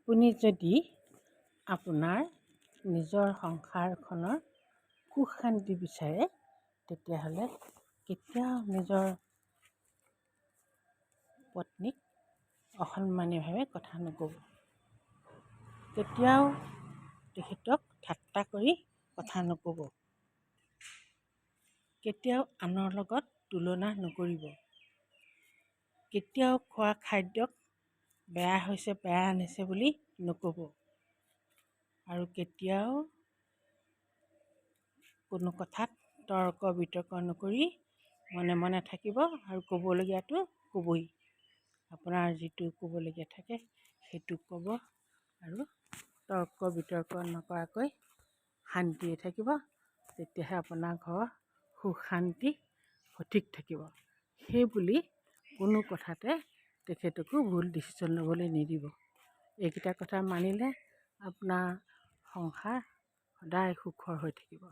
আপুনি যদি আপোনাৰ নিজৰ সংসাৰখনৰ সুখ শান্তি বিচাৰে, তেতিয়াহ'লে কেতিয়াও নিজৰ পত্নীক অসন্মানীয়ভাৱে কথা নক'ব, কেতিয়াও তেখেতক ঠাট্টা কৰি কথা নক'ব, কেতিয়াও আনৰ লগত তুলনা নকৰিব, কেতিয়াও খোৱা খাদ্যক বেয়া হৈছে, বেয়া আনিছে বুলি নক'ব আৰু কেতিয়াও কোনো কথাত তৰ্ক বিতৰ্ক নকৰি মনে মনে থাকিব আৰু ক'বলগীয়াটো ক'বই। আপোনাৰ যিটো ক'বলগীয়া থাকে সেইটো ক'ব আৰু তৰ্ক বিতৰ্ক নকৰাকৈ শান্তিৰে থাকিব। তেতিয়াহে আপোনাৰ ঘৰ সুখ শান্তি সঠিক থাকিব। সেইবুলি কোনো কথাতে তেখেতকো ভুল ডিচিশ্যন ল'বলৈ নিদিব। এইকেইটা কথা মানিলে আপোনাৰ সংসাৰ সদায় সুখৰ হৈ থাকিব।